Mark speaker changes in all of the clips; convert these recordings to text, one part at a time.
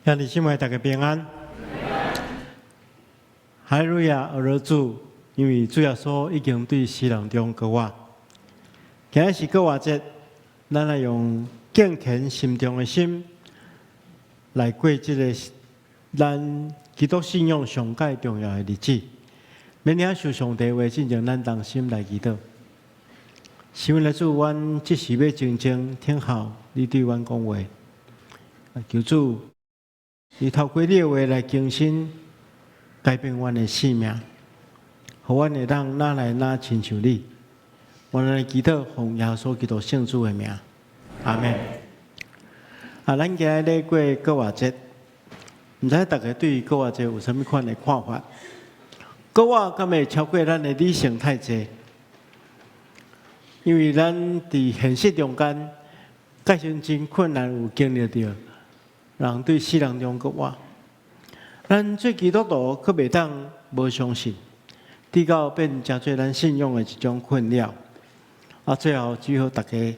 Speaker 1: 兄弟姊妹，大家平安。哈利路亞，阿羅主，因為主耶穌已經對死人中復活。今日是復活節，咱來用敬虔心中的心來過這個咱基督信仰上蓋重要的日子。免領受上帝話進前，咱同心來祈禱。是阮的主，阮這時要靜靜聽候你對阮講話。求主，你透過你的話來更新、改變阮的生命，予阮會當愈來愈親像你。阮來祈禱，奉耶穌基督聖主的名，阿們。啊，咱今日咧過復活節，毋知大家對復活節有啥物款的看法？復活敢會超過咱的理性太濟？因為咱佇現實中間，確實真困難有經歷著人對死人中復活。咱做基督徒，閣袂當無相信，直到變成做咱信仰的一種困擾。啊，最後只好大家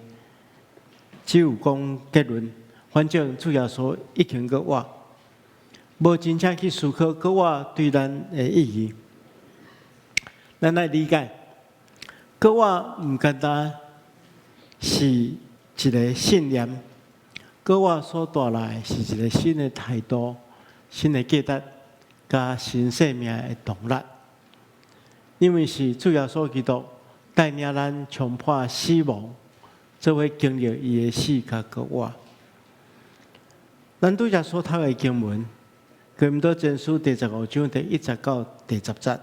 Speaker 1: 只有講結論，反正主耶穌已經復活，無真正去思考復活對咱的意義。咱來理解，復活毋簡單是一個信念，復活所帶來的是一個新的態度、新的價值、佮新生命的動力。因為是主耶穌基督帶領咱衝破死亡，做伙經歷伊的死佮復活。咱拄才所讀的經文，《哥林多前書》第15章第1節到第10節，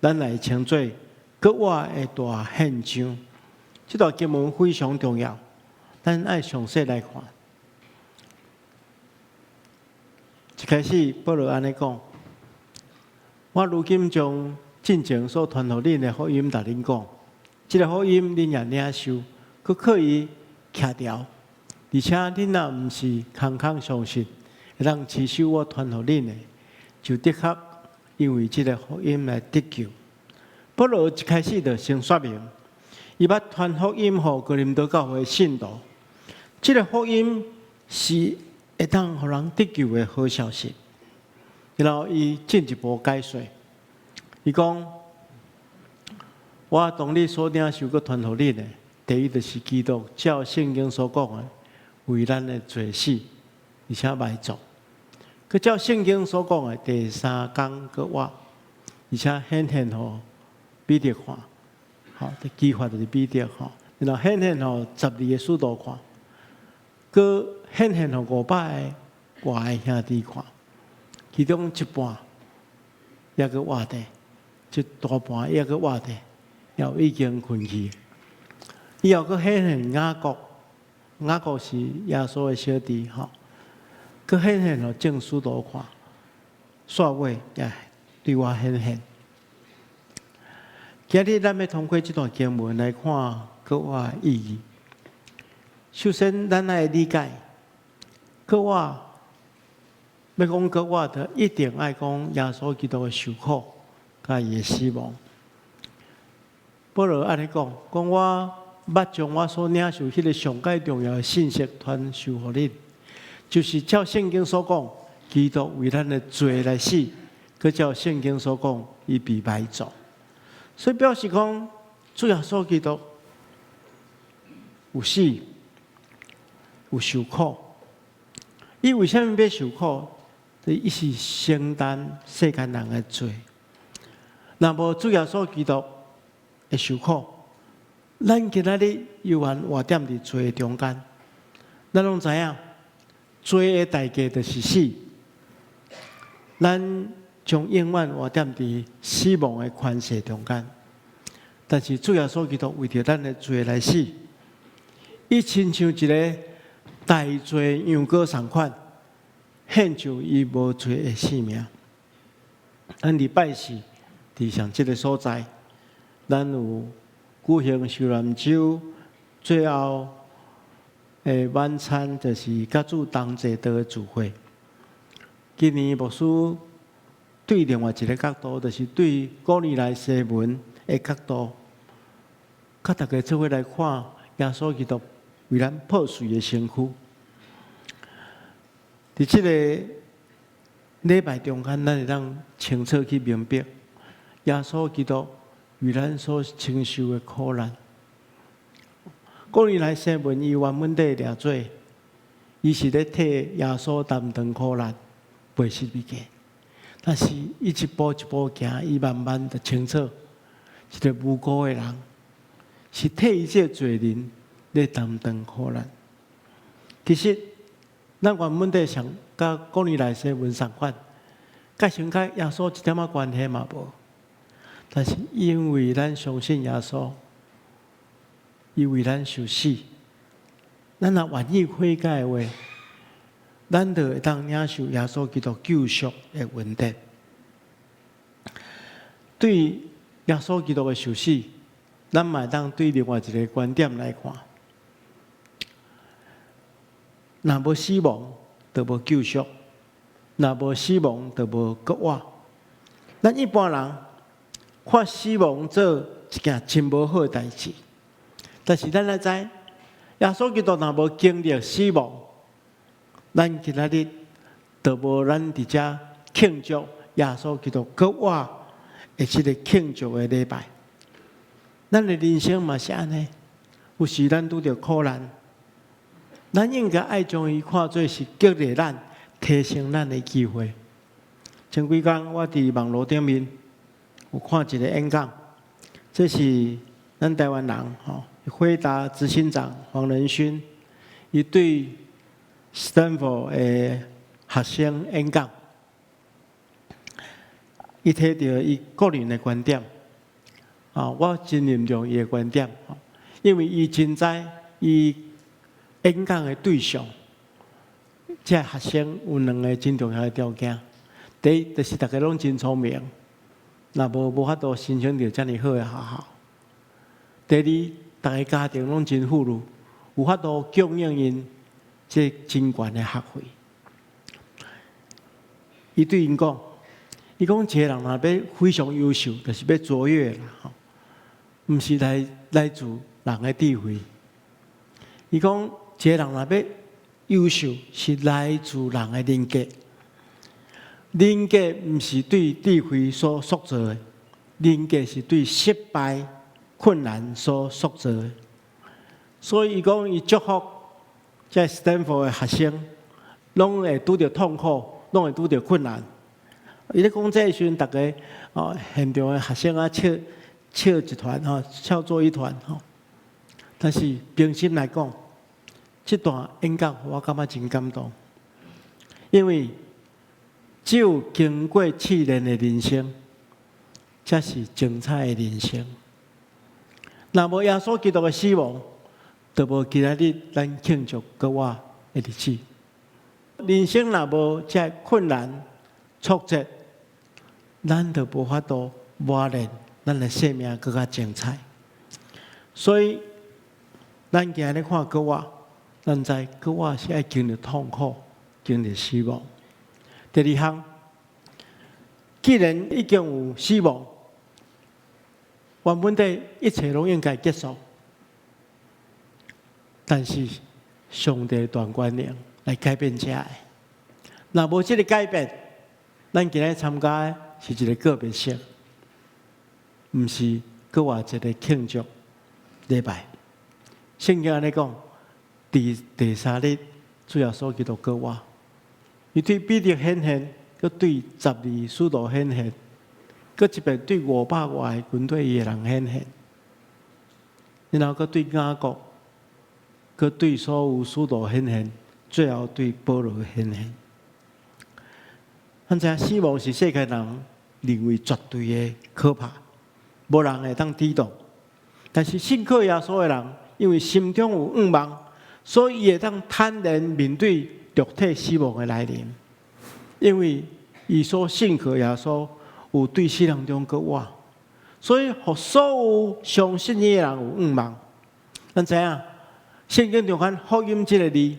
Speaker 1: 咱來稱做復活的大憲章。這段經文非常重要，咱愛詳細來看。一開始，保羅按呢講：我如今將進前所傳予恁的福音，共恁講。這个福音恁也領受，閣靠伊徛牢，而且恁若毋是空空相信，會當持守我傳予恁的，就的確因為這个福音來得救。保羅一開始就先說明，伊捌傳福音予哥林多教會信徒，這个福音是會當予人得救的好消息。然後伊進一步解說，伊講：我當日所領受閣傳予恁的，第一就是基督照聖經所講的，為咱的罪死，而且埋葬。閣照聖經所講的，第三工復活，而且顯現予彼得看，吼，磯法就是彼得吼，然後顯現予12個使徒看，閣顯現予500個外的兄弟看，其中一半猶閣活著，一大半猶閣活著。又已經睏去，以後閣顯現雅各，雅各是耶穌的小弟吼，閣顯現予眾使徒看，煞尾也對我顯現。今日咱欲通過這段經文來看復活的意義。首先，咱愛理解復活，欲講復活，就一定愛講耶穌基督的受苦，佮伊的死亡。保羅按呢講，講我捌將我所領受彼个上蓋重要的信息傳授予恁，就是照聖經所講，基督為咱的罪來死，閣照聖經所講，伊被埋葬。所以表示講，主耶穌基督有死，有受苦。伊為啥物欲受苦？伊是承擔世間人的罪。若無主耶穌基督會受苦，咱今仔日猶原活踮佇罪中間。咱攏知影，罪的代價就是死。咱將永遠活踮佇死亡的權勢中間。但是主耶穌基督為著咱的罪來死，伊親像一个代罪羊羔仝款，獻上伊無罪的性命。咱禮拜四佇上這个所在，咱有舉行受難週最後的晚餐，就是佮主同齊的聚會。今年牧師對另外一个角度，就是對五年來西門的角度，佮大家做伙來看耶穌基督為咱破碎的身軀。佇這个禮拜中間，咱會當清楚去明白耶穌基督為咱所承受的苦難。哥尼來西門伊原文底掠做，伊是咧替耶穌擔當苦難，背十字架。但是伊一步一步行，伊慢慢就清楚，一個無辜的人是替伊這個罪人咧擔當苦難。其實，咱原本底上佮哥尼來西門相款，佮像佮耶穌一點仔關係嘛無。但是因為咱相信耶穌，伊為咱受死，咱若願意悔改的話，咱就會當領受耶穌基督救贖的恩典。對耶穌基督的受死，咱嘛會當對另外一個觀點來看。若無死亡，就無救贖；若無死亡，就無復活。咱一般人看死亡做一件真無好的代誌，但是咱愛知，耶穌基督若無經歷死亡，咱今仔日就無咱佇遮慶祝耶穌基督復活的這個慶祝的禮拜。咱的人生嘛是按呢，有時咱拄著苦難，咱應該愛將伊看做是激勵咱、提升咱的機會。前幾工我佇網路頂面有看一個演講，這是咱台灣人吼，輝達執行長黃仁勳，伊對斯坦福的學生演講，伊提著伊個人的觀點，啊，我真認同伊的觀點，因為伊真知伊演講的對象，這學生有兩個真重要的條件。第一，就是逐家攏真聰明，若無無法度申請著遮爾好的學校。第二，逐个家庭攏真富裕，有法度供應𪜶這真懸的學費。伊對𪜶講，伊講一個人若欲非常優秀，就是欲卓越啦，吼，毋是來自人的智慧。伊講一個人若欲優秀，是來自人的人格。人格毋是對智慧所塑造的，人格是對失敗、困難所塑造的。所以伊講，伊祝福這斯坦福的學生，攏會拄著痛苦，攏會拄著困難。伊咧講這個時陣，逐家哦，現場的學生啊，笑笑一團吼，笑作一團吼。但是平心來講，這段演講我感覺真感動，因為只有經過試煉的人生，才是精彩的人生。若無耶穌基督的死亡，就無今仔日咱慶祝復活的日子。人生若無這困難挫折，咱就無法度磨練咱的生命閣較精彩。所以，咱今日看復活，咱知復活是愛經歷痛苦、經歷死亡。第二項，既然已經有死亡，原本底一切攏應該結束。但是上帝大權能來改變這个。若無這个改變，咱今日參加的是一個告別式，毋是閣活一個慶祝禮拜。聖經按呢講，佇第三日，主耶穌基督復活。伊對彼得顯現，閣對十二使徒顯現，閣一遍對五百外個跟隨伊的人顯現，然後閣對雅各，閣對所有使徒顯現，最後對保羅顯現。咱知影死亡是世界人認為絕對的可怕，無人會當抵擋。但是信靠耶穌的人，因為心中有盼望，所以伊會當坦然面對肉體死亡的來臨。因為伊所信靠耶穌有對死人中復活，所以予所有相信伊的人有盼望。咱知影聖經中間福音這個字，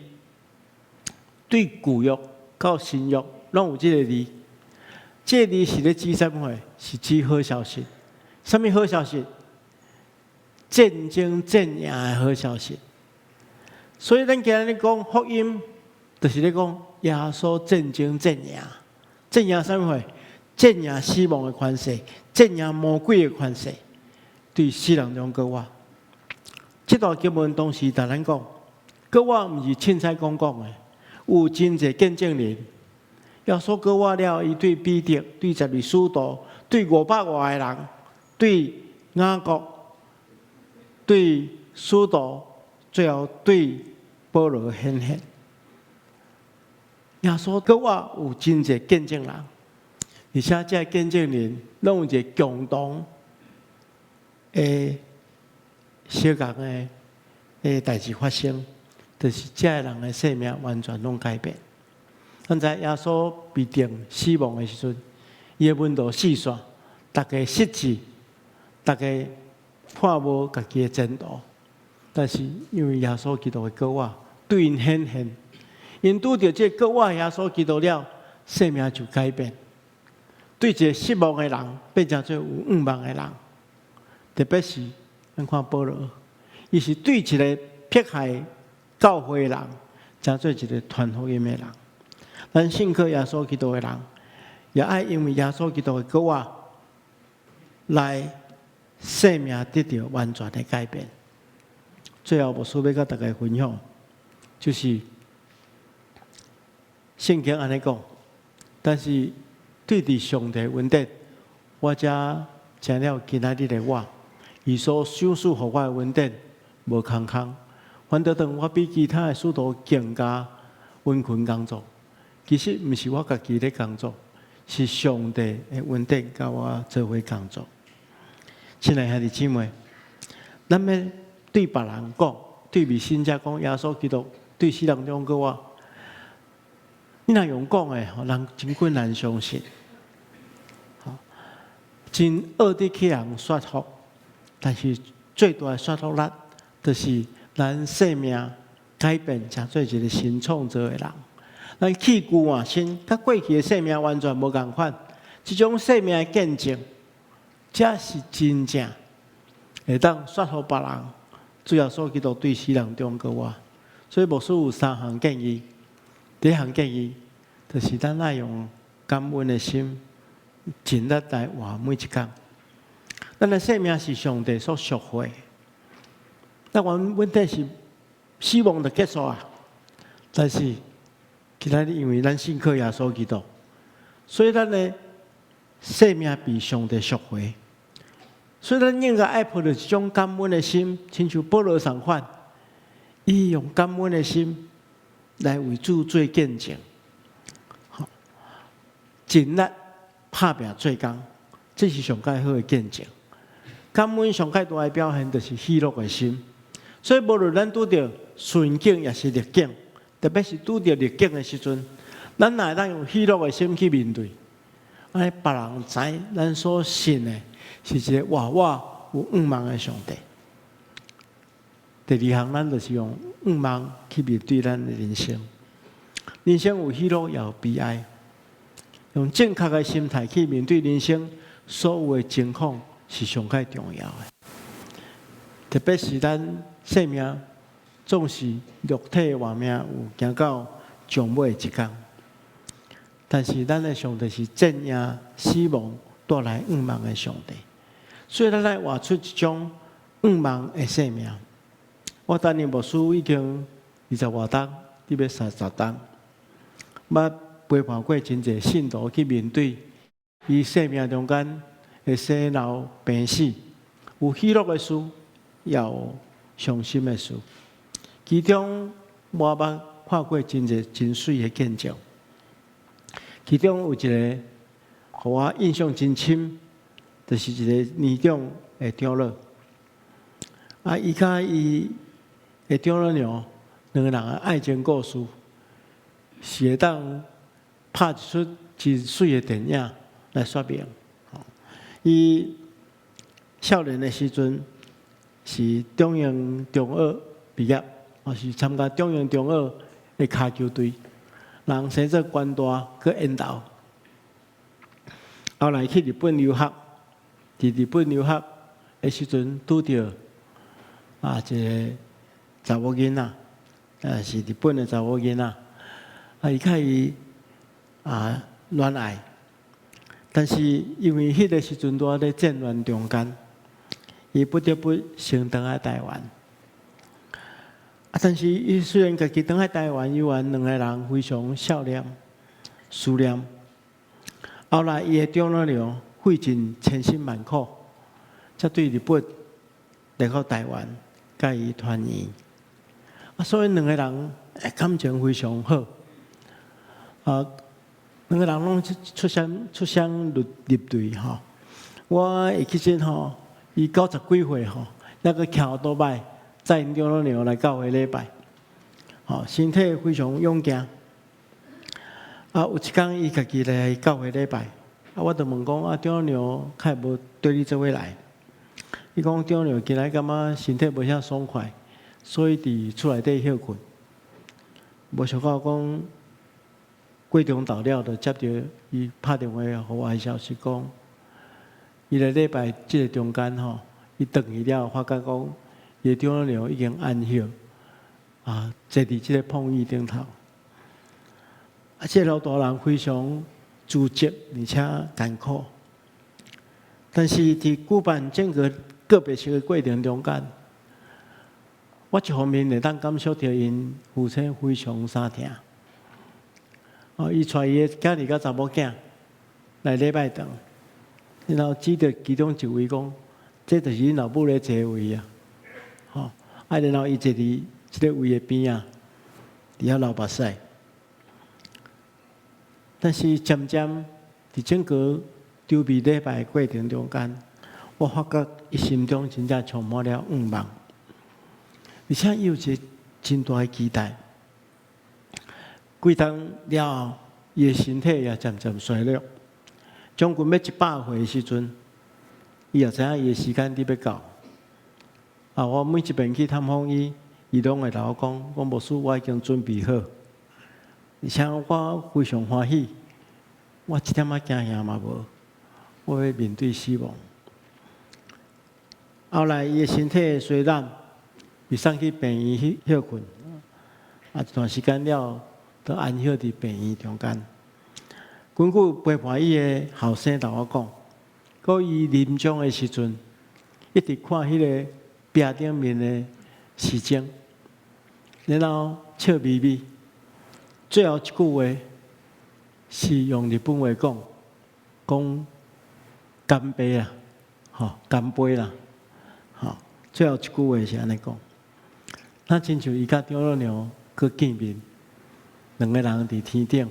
Speaker 1: 對舊約到新約攏有這個字。這個字是咧指啥物貨？是指好消息。啥物好消息？戰爭戰贏的好消息。所以咱今日講福音，就是咧講耶穌戰爭戰贏，戰贏啥物貨？戰贏死亡的權勢，戰贏魔鬼的權勢，對死人中復活。這段經文當時共咱講，復活毋是凊彩講講的，有真濟見證人。耶穌復活了，伊對彼得、對十二使徒、對五百外个人、對雅各、對使徒，最後對保羅顯現。耶穌復活有真濟見證人，而且這見證人攏有一個共同的相仝的代誌發生，就是這个人的生命完全攏改變。咱知耶穌被釘死亡的時陣，伊的門徒四散，逐家失志，逐家看無家己的前途。但是因為耶穌基督的復活對𪜶顯現，𪜶拄著這個復活耶穌基督了，生命就改變。對一個失望的人，變成做有向望的人。特別是咱看保羅，伊是對一個迫害教會的人，成做一個傳福音的人。咱信靠耶穌基督的人，也愛因為耶穌基督的復活，來生命得著完全的改變。最後，牧師欲佮大家分享，就是聖經按呢講，但是對佇上帝恩典，我才成了今仔日的我。伊所賞賜予我的恩典無空空，反倒當我比其他的使徒更加殷勤工作。其實毋是我家己咧工作，是上帝的恩典佮我做伙工作。親愛兄弟姊妹，咱欲對別人講，對未信者講，耶穌基督對死人中復活。你若用講的，人真困難相信。真惡得去予人說服，但是最大的說服力，就是咱生命改變，成做一個新創造的人。咱棄舊換新，佮過去的生命完全無仝款。這種生命的見證，才是真正會當說服別人。主耶穌基督對死人中復活，所以牧師有三項建議。第一項建議，就是咱愛用感恩的心，盡力來活每一工。咱的生命是上帝所贖回，那阮問題是死亡就結束啊。但是，今仔日因為咱信靠耶穌基督，所以咱的生命被上帝贖回。所以咱應該愛抱著一種感恩的心，親像保羅仝款，伊用感恩的心來為主做見證，盡力拍拚做工，這是上蓋好的見證。感恩上蓋大的表現就是喜樂的心。所以無論咱拄著順境抑是逆境，特別是拄著逆境的時陣，咱若會當用喜樂的心去面對，按呢別人知咱所信的是一個活活有向望的上帝。第二項，咱就是用向望去面對咱的人生。人生有喜樂，也有悲哀。用正確的心態去面對人生所有的情況，是上蓋重要的。特別是咱生命總是肉體的活命有行到終尾一工，但是咱的上帝是戰贏死亡帶來向望的上帝，所以咱愛活出一種向望的生命。我擔任牧師已經二十外冬，得欲30冬，捌陪伴過真濟信徒去面對伊生命中間的生老病死，有喜樂的事，也有傷心的事。其中我捌看過真濟真媠的見證，其中有一個予我印象真深，就是一個年長的長老。啊，伊佮伊的丈母娘兩個人的愛情故事，是會當拍一齣真媠的電影來說明。伊少年的時陣是中英中學畢業，抑是參加中英中學的跤球隊，人生做關大去緣投，後來去日本留學，佇日本留學的時陣拄著一個查某囡仔，是日本的查某囡仔，啊，伊佮伊戀愛，但是因為彼個時陣拄仔咧戰亂中間，伊不得不先轉來台灣。啊，但是伊雖然家己轉來台灣，猶原兩个人非常孝念、思念。後來伊的丈母娘費盡千辛萬苦，才對日本來到台灣，佮伊團圓。啊，所以兩个人感情非常好。啊，兩个人攏出雙入對吼。我會記得吼，伊90幾歲吼，猶閣騎歐多擺載𪜶丈母娘來教會禮拜，吼，身體非常勇健。啊，有一工伊家己來教會禮拜，啊，我就問講啊，丈母娘敢會無綴你做伙來？伊講丈母娘今日感覺身體無遐爽快，所以佇厝內底歇睏。無想到講過中晝了，就接著伊拍電話予我的消息講，伊來禮拜這个中間吼，伊轉去了，發覺講伊的丈母娘已經安息，啊，坐佇這个膨椅頂頭。啊，這个老大人非常自責，而且艱苦。但是佇舉辦整個告別式的過程中間，我一方面會當感受著𪜶父親非常相疼。哦，伊帶伊的囝兒佮查某囝來禮拜堂，然後指著其中一位講：這就是恁老母咧坐的位啊！吼，啊，然後伊坐佇這个位的邊仔，佇遐流目屎。但是漸漸佇整個籌備禮拜的過程中間，我發覺伊心中真正充滿了向望，而且伊有一个真大的期待。幾冬了後，伊的身體也漸漸衰弱，將近欲100歲的時陣，伊也知影伊的時間佇欲到。啊，我每一遍去探訪伊，伊攏會共我講：講牧師，我已經準備好，而且我非常歡喜，我一點仔驚嚇嘛無，我欲面對死亡。後來伊的身體衰弱，被送去病院去歇睏，啊，一段時間了，都安息佇病院中間。根據陪伴伊的後生共我講，閣伊臨終的時陣，一直看彼个壁頂面的時鐘，然後笑眯眯，最後一句話是用日本話講，講乾杯啦，吼，乾杯啦，吼，最後一句話是按呢講。那親像伊佮丈母娘閣見面，兩个人佇天頂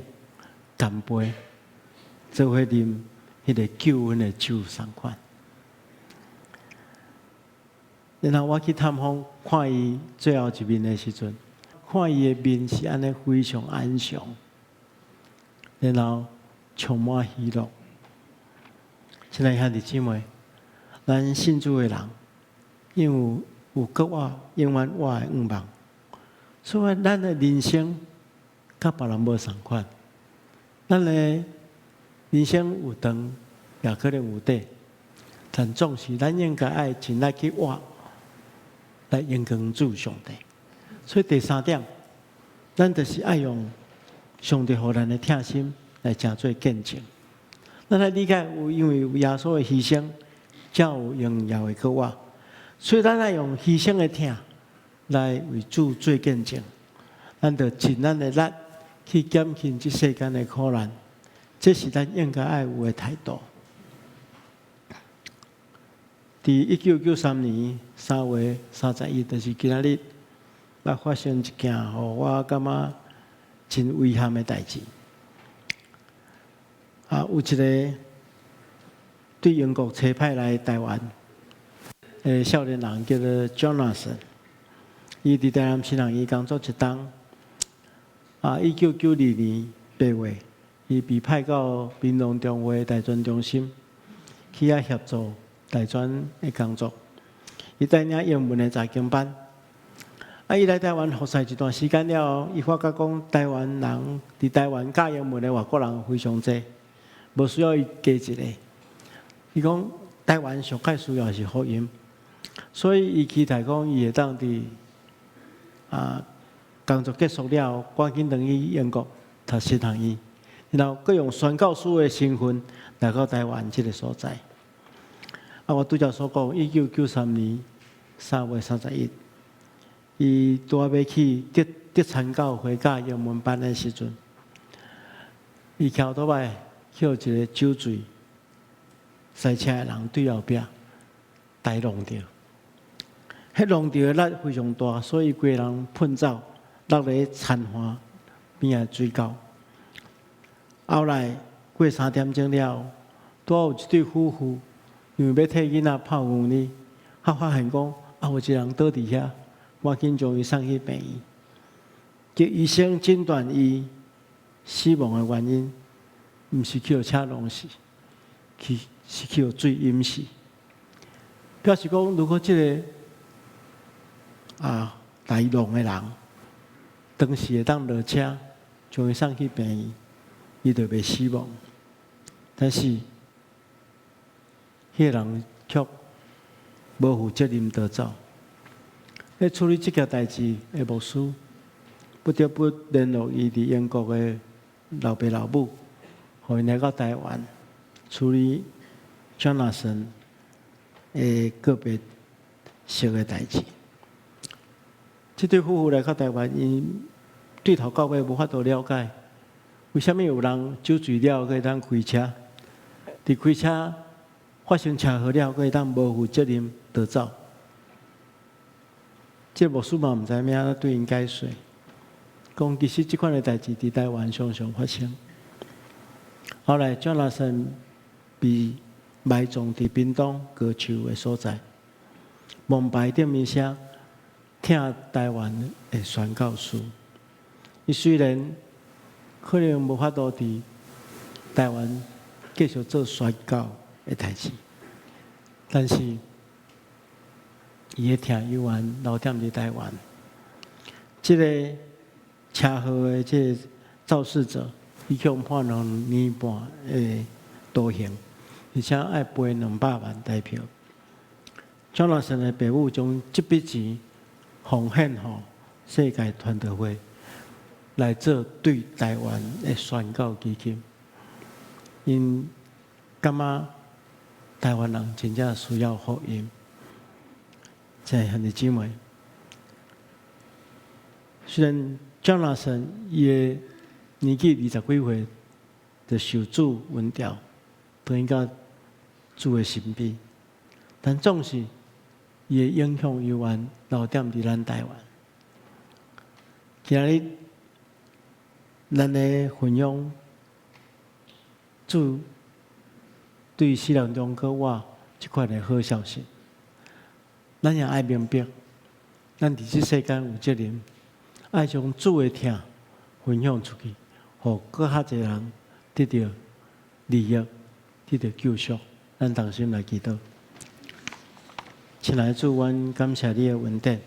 Speaker 1: 乾杯，做伙啉彼个救恩的酒仝款。然後我去探訪看伊最後一面的時陣，看伊的面是按呢非常安詳，然後充滿喜樂。親愛兄弟姊妹，咱信主的人，因為有閣活永遠活的向望，所以咱的人生佮別人無仝款。咱的人生有長，也可能有短，但總是咱應該愛盡力去活，來榮光主上帝。所以第三點，咱就是愛用上帝予咱的疼心來成做見證。咱來理解有因為有耶穌的犧牲，才有榮耀的閣活。所以咱愛用犧牲的疼來為主做見證。咱著盡咱的力去減輕這世間的苦難，這是咱應該愛有的態度。佇1993年3月31，就是今仔日，捌發生一件予我感覺真遺憾的代誌。啊，有一个對英國差派來台灣的少年人叫做 Jonathan，伊佇台南神學院工作一冬。啊，1992年8月，伊被派到屏東中華大專中心去遐協助大專的工作。伊帶領英文的查經班。啊，伊來台灣服侍一段時間了後，伊發覺講台灣人佇台灣教英文的外國人非常濟，無需要伊加一个。伊講台灣上蓋需要是福音，所以伊期待講伊會當佇工作結束了後，趕緊轉去英國讀神學院。然後閣用宣教師的身份來到台灣這个所在。啊，我拄才所講，1993年3月31，伊拄仔欲去德田教會教英文班的時陣，伊騎歐多擺去予一个酒醉駛車的人對後壁台挵著，彼挵著的力非常大，所以規个人噴走，落咧田岸邊仔水溝。後來過3點鐘了，拄好有一對夫婦，因為欲替囡仔泡牛奶，才發現講啊，有一個人倒佇遐，趕緊將伊送去病院。叫醫生診斷伊死亡的原因，毋是去予車撞死，是去予水淹死。表示講，如果這个來弄的人，當時會當落車將伊送去病院，伊就袂死亡。但是，彼个人卻無負責任逃走。咧處理這件代誌的牧師，不得不聯絡伊佇英國的老爸老母，予𪜶來到台灣處理 Jonathan 的告別式的代誌。這對夫婦來到台灣，𪜶對頭到尾無法度了解，為啥物有人酒醉了，閣會當開車？佇開車發生車禍了，閣會當無負責任逃走？這牧師嘛毋知影欲按怎對𪜶解說，講其實這款的代誌佇台灣常常發生。後來，Jonathan 被埋葬佇屏東高樹的所在，墓牌頂面寫疼台灣的宣教師。伊雖然可能無法度佇台灣繼續做宣教的代誌，但是伊的疼猶原留踮佇台灣。這个車禍的這个肇事者，伊予判2年半的徒刑，而且愛賠200萬台票。張老師的爸母將這筆錢奉獻予世界傳道會，來做對台灣的宣教基金。𪜶感覺台灣人真正需要福音。這兄弟姊妹，雖然張老師伊的年紀20幾歲就受主恩召，轉去到主的身邊，但總是伊的影響猶原留踮佇咱台灣。今仔日咱的分享，主對世人中閣活這款的好消息，咱也愛明白，咱佇這世間有責任，愛將主的疼分享出去，予閣較濟人得著利益，得著救贖。咱同心來祈禱。親愛的主，阮感謝你的恩典，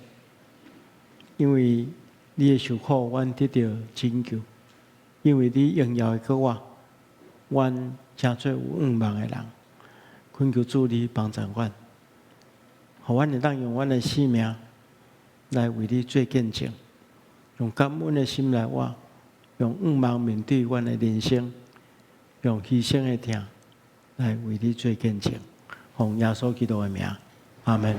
Speaker 1: 因為你的受苦，阮得著拯救；因為你榮耀的復活，阮成做有向望的人。懇求主你幫助阮，予阮會當用阮的生命來為你做見證，用感恩的心來活，用向望面對阮的人生，用犧牲的疼來為你做見證。奉耶穌基督的名，阿門。